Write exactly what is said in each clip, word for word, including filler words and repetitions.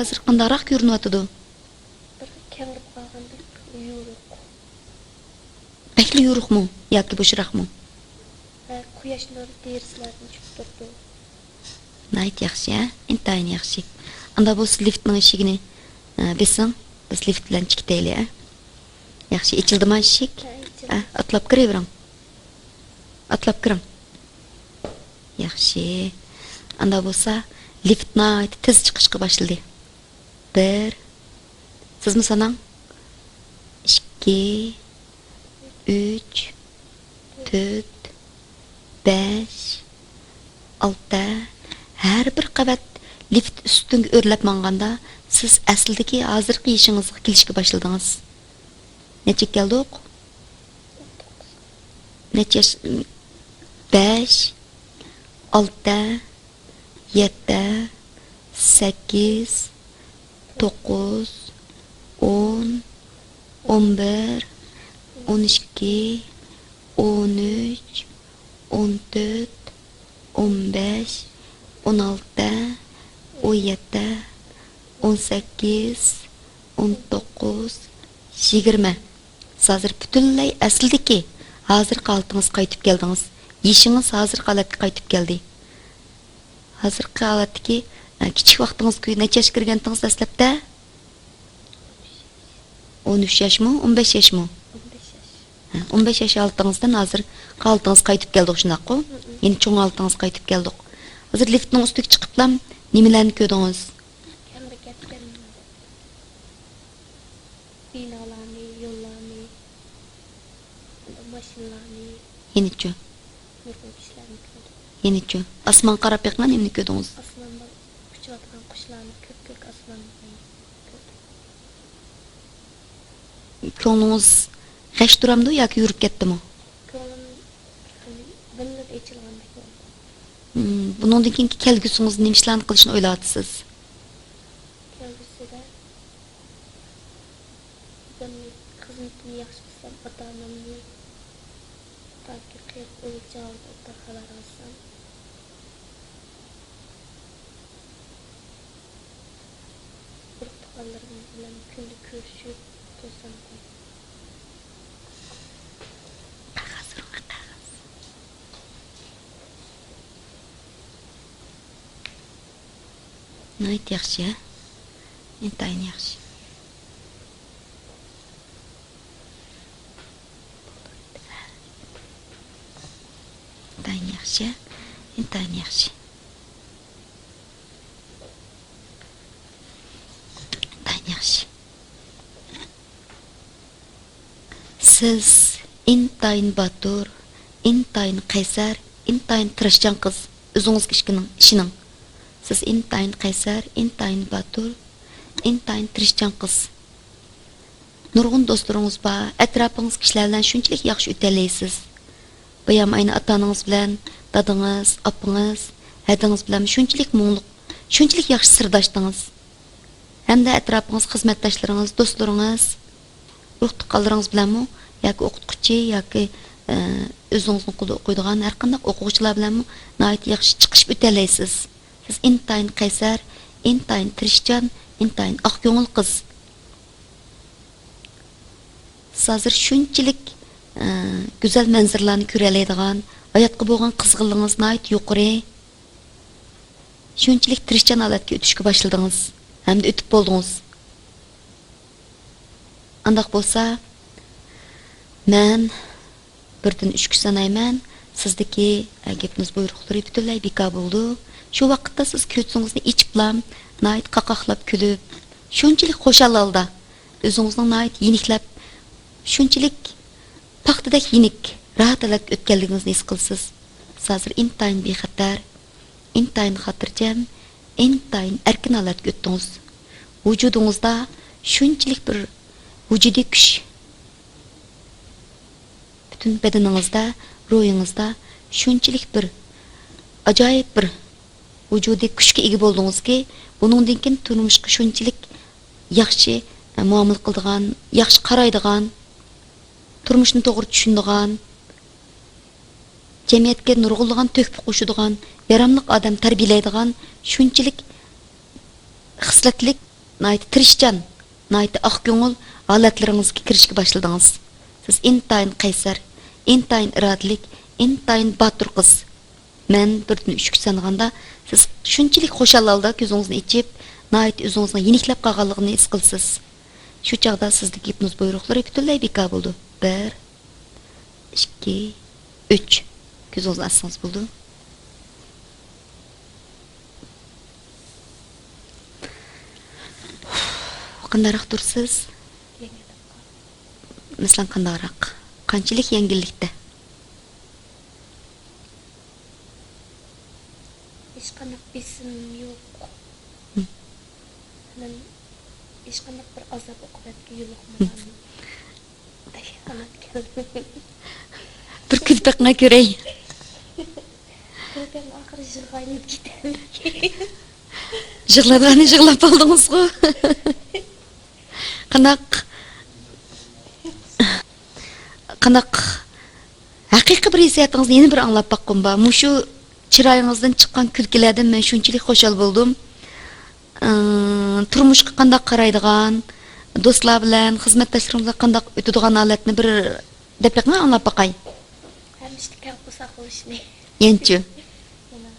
ھازىر قانداقراق كۆرۈنۈۋاتىدۇ؟ بىر كەڭرىپ قالغاندەك يورۇق. بەكلا يورۇقمۇ ياكى بوشراقمۇ؟ ھە، قۇياش نۇرى دېرىزىلەردىن چۈشۈپ تۇرىدۇ. ناھايىتى ياخشى، ھە؟ ئىنتايىن ياخشى. ئاندا بولسا لىفتنىڭ ئىشىكىنى، ئە، بېسىڭ. بىز لىفت بىلەن چىقىتەيلى، ھە؟ ياخشى، ئېچىلدىما ئىشىك؟ ھە، ئېچىلدى. ھە، ئاتلاپ كىرىۋېرىڭ. ئاتلاپ كىرىڭ. ياخشى. ئاندا بولسا لىفت ناھايىتى تېز چىقىشقا باشلىدى. بىر. سىزمۇ ساناڭ. ئىككى، ئۈچ، تۆت، بەش، ئالتە. ھەر بىر قەۋەت لىفت ئۈستۈڭگە ئۆرلەپ ماڭغاندا، سىز ئەسلىدىكى ھازىرقى يېشىڭىزغا كېلىشكە باشلىدىڭىز. نەچچىگە كەلدۇق؟ نەچچە ياش؟ بەش، ئالتە، يەتتە، سەككىز، توققۇز، ئون، ئون بىر، ئون ئىككى، ئون ئۈچ، ئون تۆت، ئون بەش، ئون ئالتە، ئون يەتتە، ئون سەككىز، ئون توققۇز، يىگىرمە. سىز ھازىر پۈتۈنلەي ئەسلىدىكى ھازىرقى ھالىتىڭىزگە قايتىپ كەلدىڭىز. يېشىڭىز ھازىرقى ھالەتكە قايتىپ كەلدى. ھازىرقى ھالەتتىكى، ئە، كىچىك ۋاقتىڭىزدىكى نەچچە ياشقا كىرگەنتىڭىز دەسلەپتە؟ ئون ئۈچ ياشمۇ؟ ئون بەش ياشمۇ؟ ھە، ئون بەش ياش ھالىتىڭىزدىن ھازىرقى ھالىتىڭىزغا قايتىپ كەلدۇق، شۇنداققۇ؟ يەنى چوڭ ھالىتىڭىزغا قايتىپ كەلدۇق. ھازىر لىفتنىڭ ئۈستىگە چىقىپلا نېمىلەرنى كۆردىڭىز؟ كەمدە كەتكەن بىنالارنى، يوللارنى، ماشىنىلارنى. يەنىچۇ؟ نۇرغۇن كىشىلەرنى كۆردۈم. يەنىچۇ؟ ئاسمانغا قاراپ بېقىڭا، نېمىنى كۆردىڭىز؟ ئاسماندا ئۇچۇۋاتقان قۇشلارنى، كۆك، كۆك ئاسماننى كۆردۈم. كۆڭلىڭىز غەش تۇرامدۇ ياكى يورۇپ كەتتىمۇ؟ كۆڭلۈم بىللە ئېچىلغاندەك بولدى. مم، بۇنىڭدىن كېيىنكى كەلگۈسىڭىزدە نېمە ئىشلارنى قىلىشنى ئويلاۋاتىسىز؟ كەلگۈسىدە ئۆزۈمنىڭ خىزمىتىمنى ياخشى قىلسام، ئاتا-ئانامنى تاكى قېرىپ ئۆلگۈچە ھالدا ئوبدان خەۋەر ئالسام، ئۇرۇق-تۇغقانلىرىم بىلەن كۈندە كۆرۈشۈپ تۇرسام. قەغەز بېرىڭ، قەغەز. ناھايىتى ياخشى، ھە؟ ئىنتايىن ياخشى. ئىنتايىن ياخشى، ھە؟ ئىنتايىن ياخشى. ئىنتايىن ياخشى. سىز ئىنتايىن باتۇر، ئىنتايىن قەيسەر، ئىنتايىن تىرىشچان قىز. ئۆزىڭىزگە ئىشىنىڭ، ئىشىنىڭ. سىز ئىنتايىن قەيسەر، ئىنتايىن باتۇر، ئىنتايىن تىرىشچان قىز. نۇرغۇن دوستلىرىڭىز بار، ئەتراپىڭىز كىشىلەر بىلەن شۇنچىلىك ياخشى ئۆتەلەيسىز. بايام ئاينى ئاتا-ئانىڭىز بىلەن، دادىڭىز، ئاپىڭىز، ھەدىڭىز بىلەن شۇنچىلىك مۇڭلۇق، شۇنچىلىك ياخشى سىرداشتىڭىز. ھەمدە ئەتراپىڭىز، خىزمەتداشلىرىڭىز، دوستلىرىڭىز، ئۇرۇق-تۇغقانلىرىڭىز بىلەنمۇ ياكى ئوقۇتقۇچى ياكى، ئە، ئۆزىڭىزنىڭ قولىدا ئوقۇيدىغان ھەر قانداق ئوقۇغۇچىلار بىلەنمۇ ناھايىتى ياخشى چىقىشىپ ئۆتەلەيسىز. سىز ئىنتايىن قەيسەر، ئىنتايىن تىرىشچان، ئىنتايىن ئاق كۆڭۈل قىز. سىز ھازىر شۇنچىلىك، ئە، گۈزەل مەنزىرىلەرنى كۆرەلەيدىغان، ھاياتقا بولغان قىزغىنلىقىڭىز ناھايىتى يۇقىرى. شۇنچىلىك تىرىشچان ھالەتكە ئۆتۈشكە باشلىدىڭىز ھەمدە ئۆتۈپ بولدىڭىز. ئانداق بولسا، مەن بىردىن ئۈچكە سانايمەن، سىزدىكى، ئە، گېپىڭىز بۇيرۇقلىرى پۈتۈنلەي بىكار بولىدۇ. شۇ ۋاقىتتا سىز كۆزىڭىزنى ئېچىپلا، ناھايىتى قاقاقلاپ كۈلۈپ، شۇنچىلىك خۇشال ھالدا، ئۆزىڭىزنىڭ ناھايىتى يېنىكلەپ، شۇنچىلىك پاختىدەك يېنىك، راھەت ھالەتكە ئۆتكەنلىكىڭىزنى ھېس قىلىسىز. سىز ھازىر ئىنتايىن بىخەتەر، ئىنتايىن خاتىرجەم، ئىنتايىن ئەركىن ھالەتكە ئۆتتىڭىز. ۋۇجۇدىڭىزدا شۇنچىلىك بىر ۋۇجۇدىي كۈچ، پۈتۈن بەدىنىڭىزدە، روھىڭىزدا شۇنچىلىك بىر ئاجايىپ بىر ۋۇجۇدىي كۈچكە ئىگە بولدىڭىزكى، بۇنىڭدىن كېيىن تۇرمۇشقا شۇنچىلىك ياخشى، ئە، مۇئامىلە قىلىدىغان، ياخشى قارايدىغان، تۇرمۇشنى توغرا چۈشىنىدىغان، جەمئىيەتكە نۇرغۇنلىغان تۆھپە قوشىدىغان، ياراملىق ئادەم تەربىيەلەيدىغان شۇنچىلىك خىسلەتلىك ناھايىتى تىرىشچان، ناھايىتى ئاق كۆڭۈل ھالەتلىرىڭىزگە كىرىشكە باشلىدىڭىز. سىز ئىنتايىن قەيسەر، ئىنتايىن ئىرادىلىك، ئىنتايىن باتۇر قىز. مەن بىردىن ئۈچكە سانىغاندا، سىز شۇنچىلىك خۇشال ھالدا كۆزىڭىزنى ئېچىپ، ناھايىتى ئۆزىڭىزنىڭ يېنىكلەپ قالغانلىقىنى ھېس قىلىسىز. شۇ چاغدا سىزدىكى گىپنوز بۇيرۇقلىرى پۈتۈنلەي بىكار بولىدۇ. بىر، ئىككى، ئۈچ. كۆزىڭىزنى ئاچسىڭىز بولىدۇ. قانداقراق تۇرىسىز؟ مەسىلەن، قانداقراق؟ قانچىلىك يەڭگىللىكتە؟ ھېچقانداق بېسىم يوق. مم. مەن ھېچقانداق بىر ئازاب ئوقۇبەتكە يولۇقمىغان. ئەي، ئانا كەلدى. بىر كۈلۈپ بېقىڭا كۆرەي. كۈلگەن ئاخىرى يىغلايمەن كېتەمدىكىن. يىغلايدىغاننى يىغلاپ بولدىڭىزغۇ. قانداق؟ قانداق؟ ھەقىقىي بىر ھېسسىياتىڭىزنى يەنە بىر ئاڭلاپ باققۇم بار. مۇشۇ چىرايىڭىزدىن چىققان كۈلكىلەردىن مەن شۇنچىلىك خۇشال بولدۇم. ئىم، تۇرمۇشقا قانداق قارايدىغان، دوستلار بىلەن، خىزمەتداشلىرىڭىز بىلەن قانداق ئۆتىدىغان ھالەتنى بىر دەپ بېقىڭ، ئاڭلاپ باقاي. ھەمىشە كەڭ قورساق بولۇشنى. يەنچۇ؟ يەنە.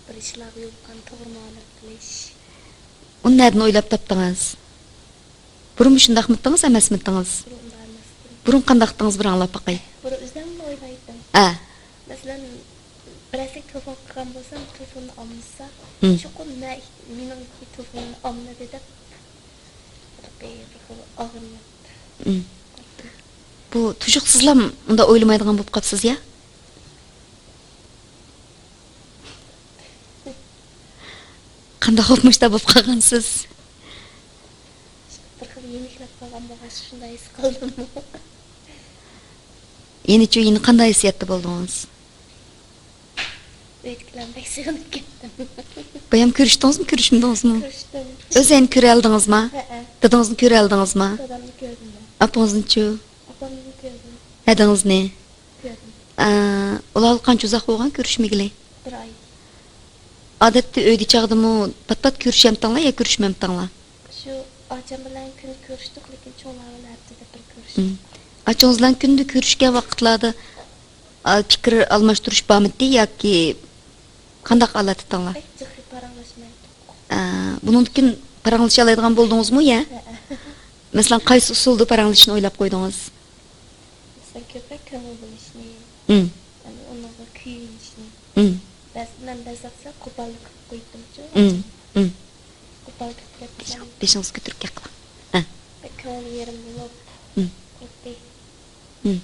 بىر ئىشلارغا يولۇققاندا توغرا مۇئامىلە قىلىش. ئۇنى نەدىن ئويلاپ تاپتىڭىز؟ بۇرۇن مۇشۇنداقمىتىڭىز، ئەمەسمىتىڭىز؟ بۇرۇن ئۇنداق ئەمەستىم. بۇرۇن قانداقتىڭىز، بىر ئاڭلاپ باقاي. بۇرۇن ئۆزۈممۇ ئويلايتتىم. ئە. مەسىلەن، بىرەرسىگە تېلېفون قىلغان بولسام، تېلېفوننى ئالمىسا، مم. چوقۇم مە-، مېنىڭكى تېلېفوننى ئالمىدى دەپ، بىر خىل ئاغرىنىپ. مم. بۇ تۇيۇقسىزلا ئۇنداق ئويلىمايدىغان بولۇپ قاپسىز يا؟ قانداق بولۇپ مۇشۇنداق بولۇپ قالغانسىز؟ بىر خىل يېنىكلەپ قالغان بولغاچ شۇنداق ھېس قىلدىممۇ؟ يەنىچۇ، يەنە قانداق ھېسسىياتتا بولدىڭىز؟ ئۆيدىكىلەرنى بەك سېغىنىپ كەتتىم. بايام كۆرۈشتىڭىزمۇ، كۆرۈشمىدىڭىزمۇ؟ كۆرۈشتۈم. ئۆزىنى كۆرەلدىڭىزما؟ ھەئە. دادىڭىزنى كۆرەلدىڭىزما؟ دادامنى كۆردۈم. ئاپىڭىزنىچۇ؟ ئاپامنىمۇ كۆردۈم. ھەدىڭىزنى؟ كۆردۈم. ئە، ئۇلار قانچە ئۇزاق بولغان كۆرۈشمىگىلى؟ بىر ئاي. ئادەتتە ئۆيدە چاغدىمۇ پات-پات كۆرۈشەمتىڭلار يا كۆرۈشمەمتىڭلار؟ شۇ ئاچام بىلەن كۈندە كۆرۈشتۇق، لېكىن چوڭلار بىلەن ھەپتىدە بىر كۆرۈشتۇق. مم. ئاچىڭىز بىلەن كۈندە كۆرۈشكەن ۋاقىتلاردا، ئا، پىكىر ئالماشتۇرۇش بارمىدى ياكى قانداق ھالەتتىڭلار؟ بەك جىق پاراڭلاشمايتتۇق. ئە، بۇنىڭدىن كېيىن پاراڭلىشالايدىغان بولدىڭىزمۇ يا؟ ھەئە. مەسىلەن، قايسى ئۇسۇلدا پاراڭلىشىشنى ئويلاپ قويدىڭىز؟ مەسىلەن، كۆپرەك كۆڭۈل بۆلۈشنى، مم. يەنى ئۇنىڭغا كۆيۈنۈشنى. مم. بەز-، مەن بەزەكسە قوپاللىق قىلىپ قويۇپتىمچۇ. مم. مم. قوپال قىلىپ بېشىڭ-، بېشىڭىزنى كۆتۈرۈپ گەپ قىلىڭ. ھە. بەك كۆڭلى يېرىم بولۇپ، مم. خۇددى. مم.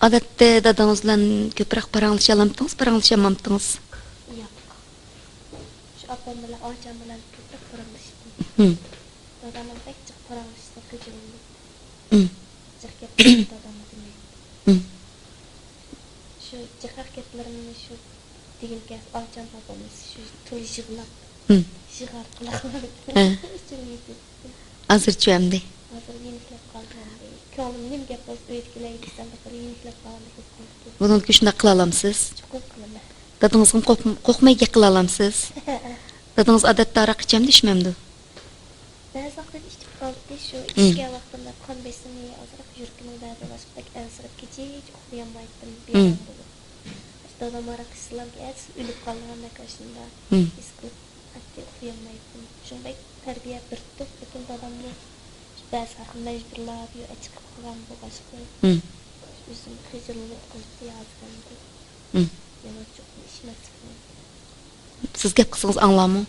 ئادەتتە دادىڭىز بىلەن كۆپرەك پاراڭلىشالامتىڭىز، پاراڭلىشالمامتىڭىز؟ ياق. شۇ ئاپام بىلەن، ئاچام بىلەن كۆپرەك پاراڭلىشتىم. مم. دادام بىلەن بەك جىق پاراڭلىشىشنى خىجىللىنىپ. مم. جىق گەپ قىلىپ دادامغا دېمەي. مم. شۇ جىق گەپلىرىمنى شۇ دېگىنىكەن، ئاچام ئاپامنى شۇ تولا يىغلاپ، مم. يىغا ئارقىلىق ھە. ئىچىمنى يېتىپ. ھازىرچۇ ئەمدى؟ ھازىر يېنىكلەپ قالدىم ئەمدى. كۆڭلۈم نېمە گەپ بولسا ئۆيدىكىلەرگە دېسەم بىر خىل يېنىكلەپ قالغاندەك ھېس قىلىپ. بۇنىڭدىن كېيىن شۇنداق قىلالامسىز؟ چوقۇم قىلىمەن. دادىڭىزغىمۇ قورق-، قورقماي گەپ قىلالامسىز؟ دادىڭىز ئادەتتە ھاراق ئىچەمدۇ، ئىچمەمدۇ؟ بەزى ۋاقىتتا ئىچىپ قالاتتى، شۇ مم. ئىچكەن ۋاقتىمدا قان بېسىمى ئازراق يۈرىكىمنىڭ دەردى باشقىدەك ئەنسىرەپ كېچىچە ئۇخلىيالمايتتىم، مم. بىئارام بولۇپ. دادام ھاراق ئىچسىلا ئەتىسى ئۆلۈپ قالىدىغاندەك ئاشۇنداق مم. ھېس قىلىپ قەتئىي ئۇخلىيالمايتتىم. شۇڭا بەك تەربىيە بېرىپتۇق، لېكىن داداممۇ بەزى ھەر خىل مەجبۇرلاپ يا ئەچىقىپ قىلغان بولغاچقا، مم. ئۆزۈم خىجىللىنىپ قالاتتى ھازىر ئەمدى. مم. يەنە چوقۇم ئىچمەسلىك مۇمكىن. سىز گەپ قىلسىڭىز ئاڭلارمۇ؟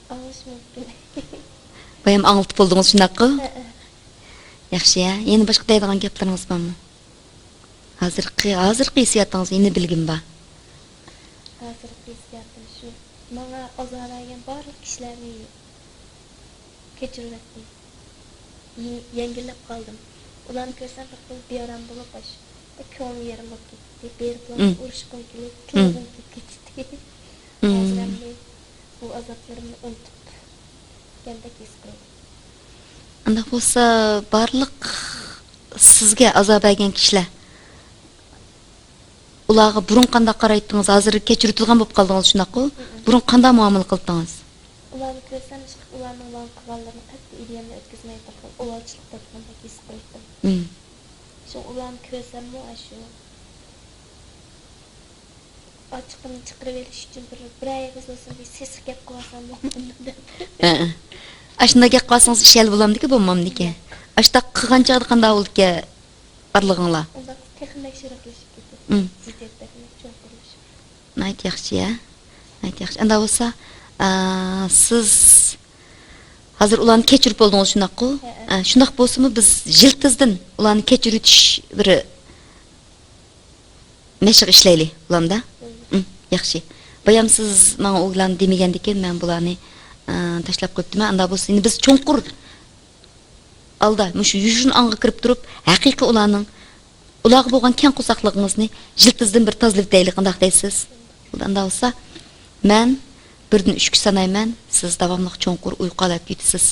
ئاڭلىشى مۇمكىن. بايام ئاڭلىتىپ بولدىڭىز، شۇنداققۇ؟ ھەئە. ياخشى يا. يەنە باشقا دەيدىغان گەپلىرىڭىز بارمۇ؟ ھازىرقى، ھازىرقى ھېسسىياتىڭىزنى يەنە بىلگۈم بار. ھازىرقى ھېسسىياتىم شۇ، ماڭا ئازار بەرگەن بارلىق كىشىلەرنى كەچۈرۈۋەتتىم. يېڭ-، يەڭگىللەپ قالدىم. ئۇلارنى كۆرسەم بىر خىل بىئارام بولۇپ، باش-، بەك كۆڭلۈم يېرىم بولۇپ كەتتى. بېرىپلا مم. ئۇرۇشقۇم كېلىپ، مم. تىللىغۇم كېلىپ كېتىتتى. مم. ھازىر ئەمدى بۇ ئازابلىرىمنى ئۇنتۇپ كەتكەندەك ھېس قىلدىم. ئۇنداق بولسا، بارلىق سىزگە ئازار بەرگەن كىشىلەر ئۇلارغا بۇرۇن قانداق قارايتتىڭىز، ھازىر كەچۈرۈۋېتىدىغان بولۇپ قالدىڭىز، شۇنداققۇ؟ بۇرۇن قانداق مۇئامىلە قىلدىڭىز؟ ئۇلارنى كۆرسەم، ئىشقىلىپ، ئۇلارنىڭ ماڭا قىلغانلىرىنى قەتئىي ئىلگىرىمدىن ئۆتكۈزمەي بىر خىل ئۇۋالچىلىق تارتقاندەك ھېس قىلاتتىم. مم. شۇڭا ئۇلارنى كۆرسەممۇ ئاشۇ ئاچچىقىمنى چىقىرىۋېلىش ئۈچۈن بىر، بىر ئېغىز بولسۇن بىر سېسىق گەپ قىلىۋالسام بولمامدۇ دەپ. ھەئە. ئاشۇنداق گەپ قىلسىڭىز ئىش ھەل بولامدىكى، بولمامدىكى؟ ئاشۇنداق قىلغان چاغدا قانداق بولىدىكى بارلىقىڭلار؟ ئۇنداق تېخىمۇ شېرىقلىشىپ كېتىدۇ. مم. زىددىيەت تېخىمۇ چوڭقۇرلىشىپ. ناھايىتى ياخشى، ھە؟ ناھايىتى ياخشى. ئانداق بولسا، ئا، سىز ھازىر ئۇلارنى كەچۈرۈپ بولدىڭىز، شۇنداققۇ؟ ھەئە. ئا، شۇنداق بولسىمۇ، بىز يىلتىزدىن ئۇلارنى كەچۈرۈۋېتىش بىر مەشىق ئىشلەيلى، بولامدا؟ بولىدۇ. ئىم، ياخشى. بايام سىز ماڭا ئۇلارنى دېمىگەندىكىن، مەن بۇلارنى، ئا، تاشلاپ قويۇپتىمەن. ئانداق بولسا، يەنە بىز چوڭقۇر ھالدا مۇشۇ يوشۇرۇن ئاڭغا كىرىپ تۇرۇپ، ھەقىقىي ئۇلارنىڭ، ئۇلارغا بولغان كەڭ قورساقلىقىڭىزنى يىلتىزدىن بىر تازىلىۋېتەيلى، قانداق دەيسىز؟ ئۇنداق بولسا، مەن بىردىن ئۈچكە سانايمەن، سىز داۋاملىق چوڭقۇر ئۇيقۇ ھالەتكە كېتىسىز.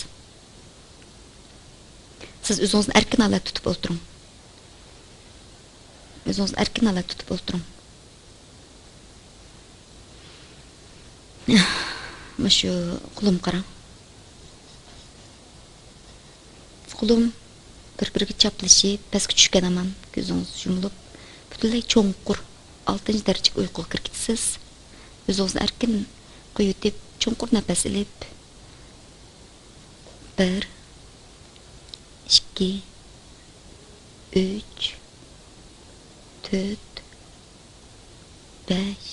سىز ئۆزىڭىزنى ئەركىن ھالەتتە تۇتۇپ ئولتۇرۇڭ. ئۆزىڭىزنى ئەركىن ھالەتتە تۇتۇپ ئولتۇرۇڭ. مۇشۇ قولۇمغا قاراڭ. قولۇم بىر-بىرىگە چاپلىشىپ، پەسكە چۈشكەن ھامان كۆزىڭىز يۇمۇلۇپ، پۈتۈنلەي چوڭقۇر ئالتىنچى دەرىجىلىك ئۇيقۇغا كىرىپ كېتىسىز. ئۆزىڭىزنى ئەركىن قويۇۋېتىپ، چوڭقۇر نەپەس ئېلىپ، بىر، ئىككى، ئۈچ، تۆت، بەش،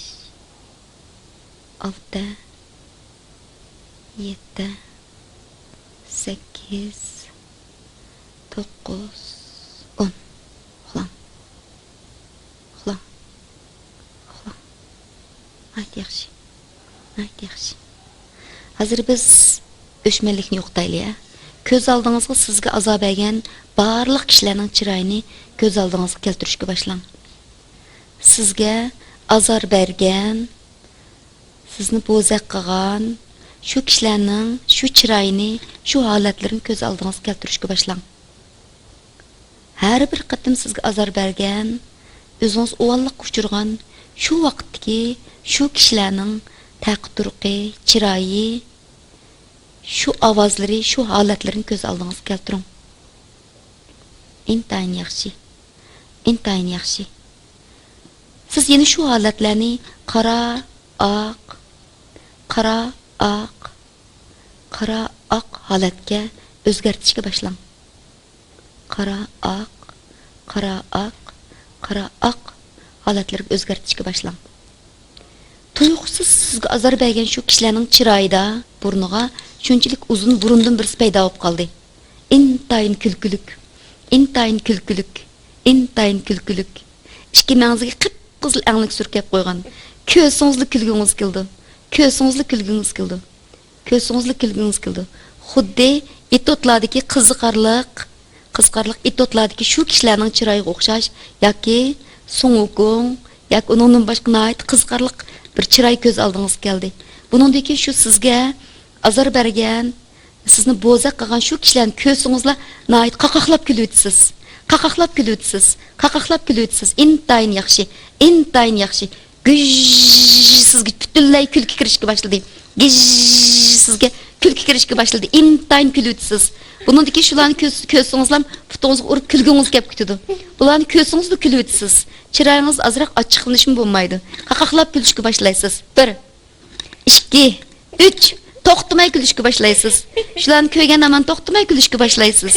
ئالتە، يەتتە، سەككىز، توققۇز، ئون. ئۇخلاڭ. ئۇخلاڭ. ئۇخلاڭ. ناھايىتى ياخشى. ناھايىتى ياخشى. ھازىر بىز ئۆچمەنلىكنى يوقىتايلى، ھە؟ كۆز ئالدىڭىزغا سىزگە ئازار بەرگەن بارلىق كىشىلەرنىڭ چىرايىنى كۆز ئالدىڭىزغا كەلتۈرۈشكە باشلاڭ. سىزگە ئازار بەرگەن، سىزنى بوزەك قىلغان شۇ كىشىلەرنىڭ شۇ چىرايىنى، شۇ ھالەتلىرىنى كۆز ئالدىڭىزغا كەلتۈرۈشكە باشلاڭ. ھەر بىر قېتىم سىزگە ئازار بەرگەن، ئۆزىڭىز ئۇۋاللىققا ئۇچرىغان شۇ ۋاقىتتىكى شۇ كىشىلەرنىڭ تەقى-تۇرقى، چىرايى، شۇ ئاۋازلىرى، شۇ ھالەتلىرىنى كۆز ئالدىڭىزغا كەلتۈرۈڭ. ئىنتايىن ياخشى. ئىنتايىن ياخشى. سىز يەنە شۇ ھالەتلەرنى قارا، ئاق، قارا، ئاق، قارا، ئاق ھالەتكە ئۆزگەرتىشكە باشلاڭ. قارا، ئاق، قارا، ئاق، قارا، ئاق ھالەتلىرىگە ئۆزگەرتىشكە باشلاڭ. تۇيۇقسىز سىزگە ئازار بەرگەن شۇ كىشىلەرنىڭ چىرايىدا، بۇرنىغا شۇنچىلىك ئۇزۇن بۇرۇندىن بىرسى پەيدا بولۇپ قالدى. ئىنتايىن كۈلكىلىك، ئىنتايىن كۈلكىلىك، ئىنتايىن كۈلكىلىك. ئىككى مەڭزىگە قىپقىزىل ئەڭلىك سۈركەپ قويغان. كۆرسىڭىزلا كۈلگۈڭىز كېلىدۇ. كۆرسىڭىزلا كۈلگۈڭىز كېلىدۇ. كۆرسىڭىزلا كۈلگۈڭىز كېلىدۇ. خۇددى ئېتوتلاردىكى قىزىقارلىق، قىزىقارلىق ئېتوتلاردىكى شۇ كىشىلەرنىڭ چىرايىغا ئوخشاش ياكى سۇڭ ۋۇكۇڭ ياكى ئۇنىڭدىن باشقا ناھايىتى قىزىقارلىق بىر چىراي كۆز ئالدىڭىزغا كەلدى. بۇنىڭدىن كېيىن شۇ سىزگە ئازار بەرگەن، سىزنى بوزەك قىلغان شۇ كىشىلەرنى كۆرسىڭىزلا ناھايىتى قاقاقلاپ كۈلۈۋېتىسىز. قاقاقلاپ كۈلۈۋېتىسىز. قاقاقلاپ كۈلۈۋېتىسىز. ئىنتايىن ياخشى. ئىنتايىن ياخشى. گۈژ، سىزگە پۈتۈنلەي كۈلكە كىرىشكە باشلىدى. گىژ، سىزگە كۈلكە كىرىشكە باشلىدى. ئىنتايىن كۈلۈۋېتىسىز. بۇنىڭدىكى شۇلارنى كۆز-، كۆرسىڭىزلا پۇتىڭىزغا ئۇرۇپ كۈلگۈڭىز كەپ كېتىدۇ. بۇلارنى كۆرسىڭىزلا كۈلۈۋېتىسىز. چىرايىڭىز ئازراق ئاچچىقلىنىشمۇ بولمايدۇ. قاقاقلاپ كۈلۈشكە باشلايسىز. بىر، ئىككى، ئۈچ، توختىماي كۈلۈشكە باشلايسىز. شۇلارنى كۆرگەندە ھامان توختىماي كۈلۈشكە باشلايسىز.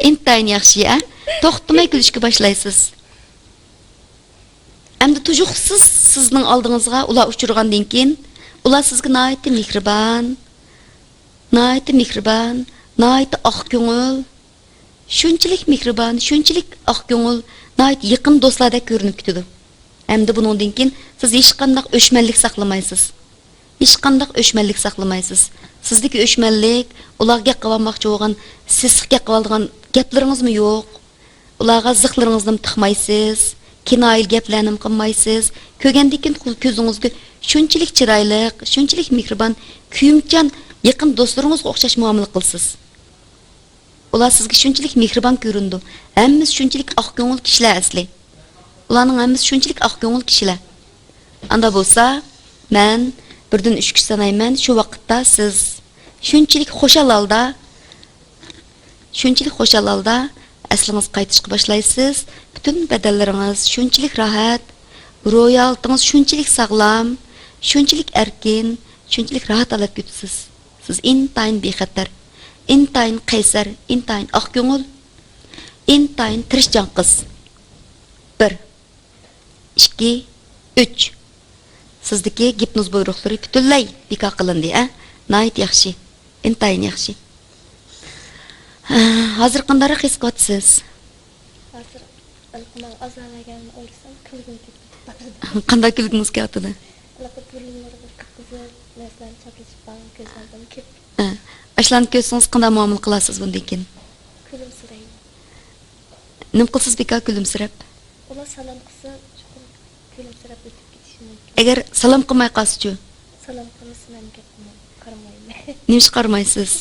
ئىنتايىن ياخشى، ھە؟ توختىماي كۈلۈشكە باشلايسىز. ئەمدى تۇيۇقسىز سىزنىڭ ئالدىڭىزغا ئۇلار ئۇچرىغاندىن كېيىن، ئۇلار سىزگە ناھايىتى مېھرىبان، ناھايىتى مېھرىبان، ناھايىتى ئاق كۆڭۈل، شۇنچىلىك مېھرىبان، شۇنچىلىك ئاق كۆڭۈل، ناھايىتى يېقىن دوستلاردەك كۆرۈنۈپ كېتىدۇ. ئەمدى بۇنىڭدىن كېيىن سىز ھېچقانداق ئۆچمەنلىك ساقلىمايسىز. ھېچقانداق ئۆچمەنلىك ساقلىمايسىز. سىزدىكى ئۆچمەنلىك، ئۇلارغا گەپ قىلىۋالماقچى بولغان، سېسىق گەپ قىلىۋالىدىغان گەپلىرىڭىزمۇ يوق. ئۇلارغا زىخلىرىڭىزنىمۇ تىقمايسىز، كىنايىلىك گەپلەرنىمۇ قىلمايسىز. كۆرگەندىن كېيىن كۆزىڭىزگە شۇنچىلىك چىرايلىق، شۇنچىلىك مېھرىبان، كۆيۈمچان، يېقىن دوستلىرىڭىزغا ئوخشاش مۇئامىلە قىلىسىز. ئۇلار سىزگە شۇنچىلىك مېھرىبان كۆرۈنىدۇ. ھەممىسى شۇنچىلىك ئاق كۆڭۈل كىشىلەر ئەسلى. ئۇلارنىڭ ھەممىسى شۇنچىلىك ئاق كۆڭۈل كىشىلەر. ئاندا بولسا، مەن بىردىن ئۈچكىچە سانايمەن، شۇ ۋاقىتتا سىز شۇنچىلىك خۇشال ھالدا، شۇنچىلىك خۇشال ھالدا ئەسلىڭىزگە قايتىشقا باشلايسىز. پۈتۈن بەدەنلىرىڭىز شۇنچىلىك راھەت، روھىي ھالىتىڭىز شۇنچىلىك ساغلام، شۇنچىلىك ئەركىن، شۇنچىلىك راھەت ھالەتكە ئۆتىسىز. سىز ئىنتايىن بىخەتەر، ئىنتايىن قەيسەر، ئىنتايىن ئاق كۆڭۈل، ئىنتايىن تىرىشچان قىز. بىر. ئىككى، ئۈچ. سىزدىكى گىپنوز بۇيرۇقلىرى پۈتۈنلەي بىكار قىلىندى، ھە؟ ناھايىتى ياخشى. ئىنتايىن ياخشى. ھازىر قانداقراق ھېس قىلىۋاتىسىز؟ ھازىر ھېلىقى ماڭا ئازار بەرگەننى ئويلىسام، كۈلگۈم كېلىپ كېتىپ بارىدۇ. قانداق كۈلگىڭىز كېلىۋاتىدۇ؟ ھېلىقى بۇرۇنلىرى بىر قىپقىزىل نەرسىلەرنى چاپلىشىپ بارغان كۆزلەردىن كېلىپ. ھە. ئاشۇلارنى كۆرسىڭىز، قانداق مۇئامىلە قىلارسىز بۇندىن كېيىن؟ كۈلۈمسىرەيمەن. نېمە قىلىسىز بىكار كۈلۈمسىرەپ؟ ئۇلار سالام قىلسا، چوقۇم كۈلۈمسىرەپ ئۆتۈپ كېتىشى مۇمكىن. ئەگەر سالام قىلماي قالسىچۇ؟ سالام قىلمىسا، مەن گەپ قىلماي، قارىمايمەن. نېمىشقا قارىمايسىز؟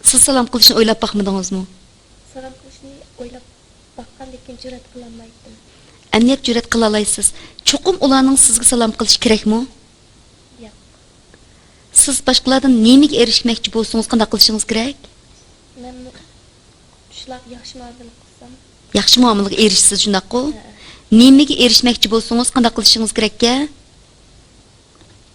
سىز سالام قىلىشنى ئويلاپ باقمىدىڭىزمۇ؟ سالام قىلىشنى ئويلاپ باققان، لېكىن جۈرئەت قىلالمايتتىم. ئەمدى جۈرئەت قىلالايسىز. چوقۇم ئۇلارنىڭ سىزگە سالام قىلىشى كېرەكمۇ؟ ياق. سىز باشقىلاردىن نېمىگە ئېرىشمەكچى بولسىڭىز، قانداق قىلىشىڭىز كېرەك؟ مەن شۇلارغا ياخشى مۇئامىلە قىلسام. ياخشى مۇئامىلىگە ئېرىشىسىز، شۇنداققۇ؟ ھە. نېمىگە ئېرىشمەكچى بولسىڭىز، قانداق قىلىشىڭىز كېرەككەن؟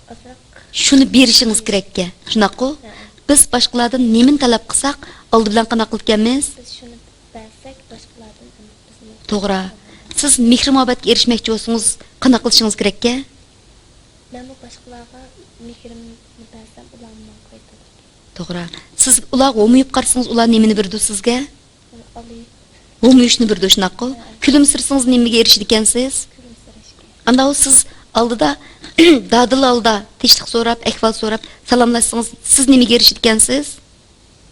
ئازراق. شۇنى بېرىشىڭىز كېرەككەن، شۇنداققۇ؟ ھە. بىز باشقىلاردىن نېمىنى تەلەپ قىلساق، ئالدى بىلەن قانداق قىلىدىكەنمىز؟ بىز شۇنى بەرسەك، باشقىلاردىن ئۈمىد بىزنى. توغرا. سىز مېھىر-مۇھەببەتكە ئېرىشمەكچى بولسىڭىز، قانداق قىلىشىڭىز كېرەككەن؟ مەنمۇ باشقىلارغا مېھرىمنى بەرسەم، ئۇلارمۇ ماڭا قايتۇرىدىكەن. توغرا. سىز ئۇلارغا ھومىيىپ قارىسىڭىز، ئۇلار نېمىنى بېرىدۇ سىزگە؟ ئالىي. ھومىيۇشنى بېرىدۇ، شۇنداققۇ؟ ھە. كۈلۈمسىرىسىڭىز نېمىگە ئېرىشىدىكەنسىز؟ كۈلۈمسىرەشكە. ئانداق سىز ئالدىدا، دادىل ھالدا تىنچلىق سوراپ، ئەھۋال سوراپ، سالاملاشسىڭىز، سىز نېمىگە ئېرىشىدىكەنسىز؟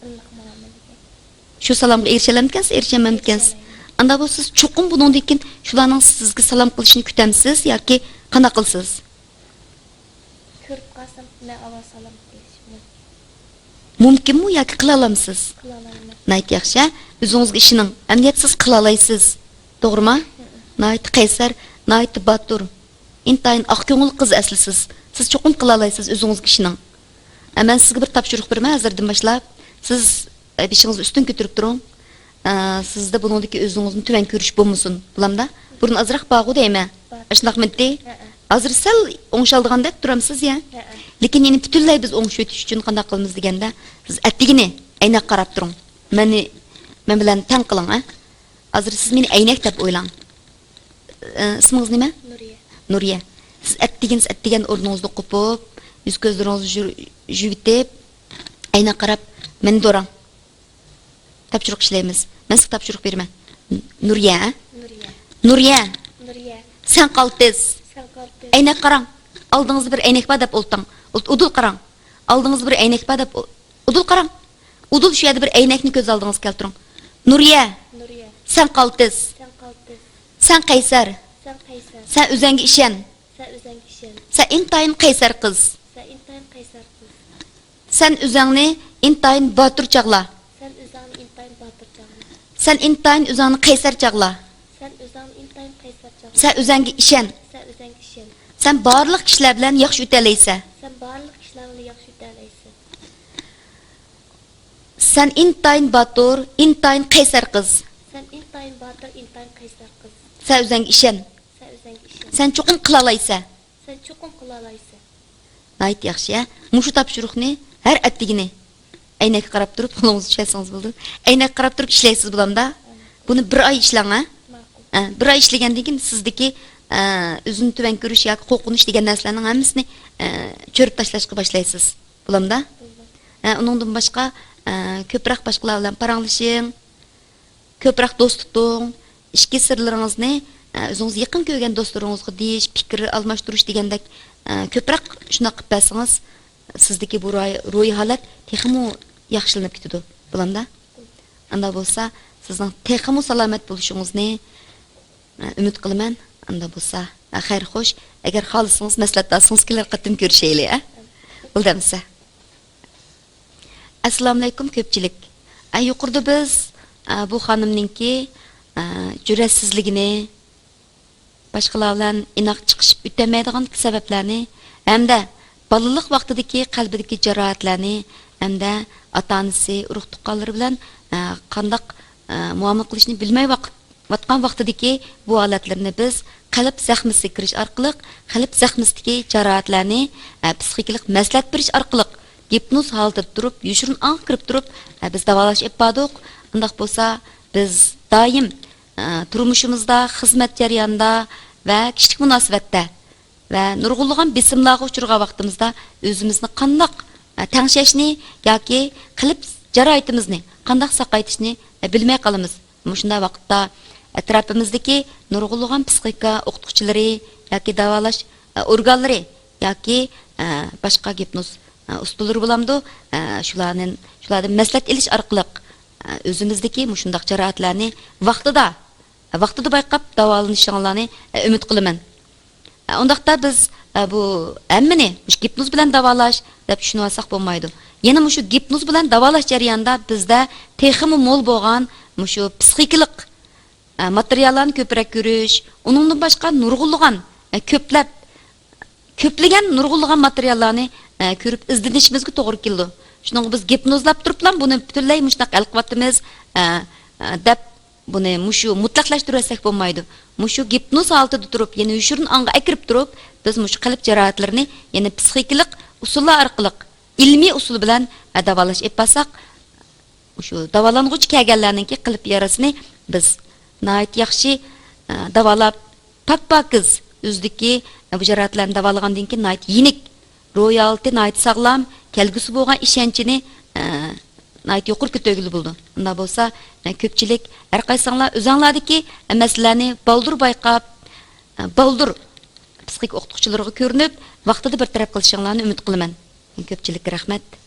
ئىللىق مۇئامىلىگە. شۇ سالامغا ئېرىشەلەمدىكەنسىز، ئېرىشەلمەمدىكەنسىز؟ ئېرىشەلەيمەن. ئانداق بولسا سىز چوقۇم بۇنىڭدىن كېيىن شۇلارنىڭ سىزگە سالام قىلىشىنى كۈتەمسىز ياكى قانداق قىلىسىز؟ كۆرۈپ قالسام، مەن ئاۋۋال سالام قىلىشىم مۇمكىن. مۇمكىنمۇ ياكى قىلالامسىز؟ قىلالايمەن. ناھايىتى ياخشى، ھە؟ ئۆزىڭىزگە ئىشىنىڭ. ئەمدىيەت سىز قىلالايسىز. توغرىما؟ ھە. ناھايىتى قەيسەر، ناھايىتى باتۇر. ئىنتايىن ئاق كۆڭۈل قىز ئەسلى سىز. سىز چوقۇم قىلالايسىز، ئۆزىڭىزگە ئىشىنىڭ. ئە، مەن سىزگە بىر تاپشۇرۇق بېرىمەن ھازىردىن باشلاپ. سىز، ئە، بېشىڭىزنى ئۈستۈن كۆتۈرۈپ تۇرۇڭ. ئە، سىزدە بۇنىڭدىكى ئۆزىڭىزنى تۆۋەن كۆرۈش بولمىسۇن، بولامدا؟ بۇرۇن ئازراق بارغۇ دەيمەن. بار. ئاشۇنداقمىدى؟ ھەئە. ھازىر سەل ئوڭشالىدىغاندەك تۇرامسىز يا؟ ھەئە. لېكىن يەنە پۈتۈنلەي بىز ئوڭشىۋېتىش ئۈچۈن قانداق قىلىمىز دېگەندە، سىز ئەتىگىنى ئەينەككە قاراپ تۇرۇڭ. مېنى، مەن بىلەن تەڭ قىلىڭ، ھە؟ ھازىر سىز مېنى ئەينەك دەپ ئويلاڭ. ئە، ئىسمىڭىز نېمە؟ نۇرىيە. نۇرىيە. سىز ئەتىگىن، سىز ئەتىگەن ئورنىڭىزدا قوپۇپ، يۈز كۆزلىرىڭىزنى يۇ-، يۇيۇۋېتىپ، ئەينەككە قاراپ مېنى دوراڭ. تاپشۇرۇق ئىشلەيمىز. مەن سىزگە تاپشۇرۇق بېرىمەن. نۇرىيە، ھە؟ نۇرىيە. نۇرىيە. نۇرىيە. سەن قالتىس. سەن قالتىس. ئەينەككە قاراڭ. ئالدىڭىزدا بىر ئەينەك بار دەپ ئولتۇرۇڭ. ئۇدۇل قاراڭ. ئالدىڭىزدا بىر ئەينەك بار دەپ ئۇ-، ئۇدۇل قاراڭ. ئۇدۇل شۇ يەردە بىر ئەينەكنى كۆز ئالدىڭىزغا كەلتۈرۈڭ. نۇرىيە. نۇرىيە. سەن قالتىس. سەن قالتىس. سەن قەيسەر. سەن قەيسەر. سەن ئۆزەڭگە ئىشەن. سەن ئۆزەڭگە ئىشەن. سەن ئىنتايىن قەيسەر قىز. سەن ئىنتايىن قەيسەر قىز. سەن ئۆزەڭنى ئىنتايىن باتۇر چاغلا. سەن ئۆزەڭنى ئىنتايىن باتۇر چاغلا. سەن ئىنتايىن ئۆزەڭنى قەيسەر چاغلا. سەن ئۆزەڭنى ئىنتايىن قەيسەر چاغلا. سەن ئۆزەڭگە ئىشەن. سەن ئۆزەڭگە ئىشەن. سەن بارلىق كىشىلەر بىلەن ياخشى ئۆتەلەيسەن. سەن بارلىق كىشىلەر بىلەن ياخشى ئۆتەلەيسەن. سەن ئىنتايىن باتۇر، ئىنتايىن قەيسەر قىز. سەن ئىنتايىن باتۇر، ئىنتايىن قەيسەر قىز. سەن ئۆزەڭگە ئىشەن. سەن ئۆزەڭگە ئىشەن. سەن چوقۇم قىلالايسەن. سەن چوقۇم قىلالايسەن. ناھايىتى ياخشى، ھە؟ مۇشۇ تاپشۇرۇقنى ھەر ئەتىگىنى ئەينەككە قاراپ تۇرۇپ، قولىڭىزنى چۈشەرسىڭىز بولىدۇ. ئەينەككە قاراپ تۇرۇپ ئىشلەيسىز، بولامدا؟ بۇنى بىر ئاي ئىشلەڭ، ھە؟ ماقۇل. ھە، بىر ئاي ئىشلىگەندىن كېيىن سىزدىكى، ئە، ئۆزىنى تۆۋەن كۆرۈش ياكى قورقۇنچ دېگەن نەرسىلەرنىڭ ھەممىسىنى، ئە، چۆرۈپ تاشلاشقا باشلايسىز. بولامدا؟ بولىدۇ. ئە، ئۇنىڭدىن باشقا، ئە، كۆپرەك باشقىلار بىلەن پاراڭلىشىڭ. كۆپرەك دوست تۇتۇڭ، ئىچكى سىرلىرىڭىزنى، ئە، ئۆزىڭىز يېقىن كۆرگەن دوستلىرىڭىزغا دېيىش، پىكىر ئالماشتۇرۇش دېگەندەك، ئە، كۆپرەك شۇنداق قىلىپ بەرسىڭىز، سىزدىكى بۇ راي-، روھىي ھالەت تېخىمۇ ياخشىلىنىپ كېتىدۇ. بولامدا؟ ئانداق بولسا، سىزنىڭ تېخىمۇ سالامەت بولۇشىڭىزنى، ئە، ئۈمىد قىلىمەن. ئانداق بولسا، ئە، خەير خوش. ئەگەر خالىسىڭىز، مەسلىھەت ئالسىڭىز، كېلەر قېتىم كۆرۈشەيلى، ئە؟ بولدى ئەمىسە. ئەسسالامۇئەلەيكۇم كۆپچىلىك. ئە، يۇقىرىدا بىز، ئە، بۇ خانىمنىڭكى، ئە، جۈرئەتسىزلىكىنى، باشقىلار بىلەن ئىناق چىقىشىپ ئۆتەلمەيدىغان سەۋەبلەرنى ھەمدە بالىلىق ۋاقتىدىكى قەلبىدىكى جاراھەتلەرنى ھەمدە ئاتا-ئانىسى، ئۇرۇق-تۇغقانلىرى بىلەن، ئە، قانداق، ئە، مۇئامىلە قىلىشنى بىلمەي ۋاق-، ۋاتقان ۋاقتىدىكى بۇ ھالەتلىرىنى بىز قەلب زەخمىسىگە كىرىش ئارقىلىق، قەلب زەخمىسىدىكى جاراھەتلەرنى، ئە، پسىخىكىلىق مەسلىھەت بېرىش ئارقىلىق، گىپنوز ھالىتىدە تۇرۇپ، يوشۇرۇن ئاڭغا كىرىپ تۇرۇپ، ئە، بىز داۋالاش ئېلىپ باردۇق. ئۇنداق بولسا، بىز دائىم، ئە، تۇرمۇشىمىزدا، خىزمەت جەريانىدا ۋە كىشىلىك مۇناسىۋەتتە ۋە نۇرغۇنلىغان بېسىملارغا ئۇچرىغان ۋاقتىمىزدا ئۆزىمىزنى قانداق، ئە، تەڭشەشنى ياكى قەلب جاراھىتىمىزنى قانداق ساقايتىشنى، ئە، بىلمەي قالىمىز. مۇشۇنداق ۋاقىتتا ئەتراپىمىزدىكى نۇرغۇنلىغان پسىخىكا ئوقۇتقۇچىلىرى ياكى داۋالاش، ئە، ئورگانلىرى ياكى، ئە، باشقا گىپنوز، ئە، ئۇستىلىرى بولامدۇ؟ ئە، شۇلارنى، شۇلاردىن مەسلىھەت ئېلىش ئارقىلىق، ئە، ئۆزىمىزدىكى مۇشۇنداق جاراھەتلەرنى ۋاقتىدا، ۋاقتىدا بايقاپ داۋالىنىشىڭلارنى، ئە، ئۈمىد قىلىمەن. ئە، ئۇنداقتا بىز، ئە، بۇ ھەممىنى مۇشۇ گىپنوز بىلەن داۋالاش دەپ چۈشىنىۋالساق بولمايدۇ. يەنە مۇشۇ گىپنوز بىلەن داۋالاش جەريانىدا بىزدە تېخىمۇ مول بولغان مۇشۇ پسىخىكىلىق، ئە، ماتېرىياللارنى كۆپرەك كۆرۈش، ئۇنىڭدىن باشقا نۇرغۇنلىغان، ئە، كۆپلەپ، كۆپلىگەن نۇرغۇنلىغان ماتېرىياللارنى، ئە، كۆرۈپ ئىزدىنىشىمىزگە توغرا كېلىدۇ. شۇنىڭغا بىز گىپنوزلاپ تۇرۇپلا بۇنى پۈتۈنلەي مۇشۇنداق ھەل قىلىۋاتىمىز، ئە، ئە، دەپ بۇنى مۇشۇ مۇتلەقلاشتۇرۇۋەتسەك بولمايدۇ. مۇشۇ گىپنوز ھالىتىدە تۇرۇپ، يەنە يوشۇرۇن ئاڭغا ئەكىرىپ تۇرۇپ، بىز مۇشۇ قەلب جاراھەتلىرىنى يەنە پسىخىكىلىق ئۇسۇللار ئارقىلىق، ئىلمىي ئۇسۇل بىلەن، ئە، داۋالاش ئېلىپ بارساق، مۇشۇ داۋالانغۇچى كەلگەنلەرنىڭكى قەلب يارىسىنى بىز ناھايىتى ياخشى، ئە، داۋالاپ، پاك-پاكىز ئۆزىدىكى، ئە، بۇ جاراھەتلەرنى داۋالىغاندىن كېيىن ناھايىتى يېنىك، روھىي ھالىتى ناھايىتى ساغلام، كەلگۈسى بولغان ئىشەنچىنى، ئە، ناھايىتى يۇقىرى كۆتۈرگىلى بولىدۇ. ئۇنداق بولسا، ئە، كۆپچىلىك، ھەر قايسىڭلار ئۆزۈڭلاردىكى، ئە، مەسىلىلەرنى بالدۇر بايقاپ، ئە، بالدۇر پسىخىك ئوقۇتقۇچىلىرىغا كۆرۈنۈپ، ۋاقتىدا بىر تەرەپ قىلىشىڭلارنى ئۈمىد قىلىمەن. كۆپچىلىككە رەھمەت.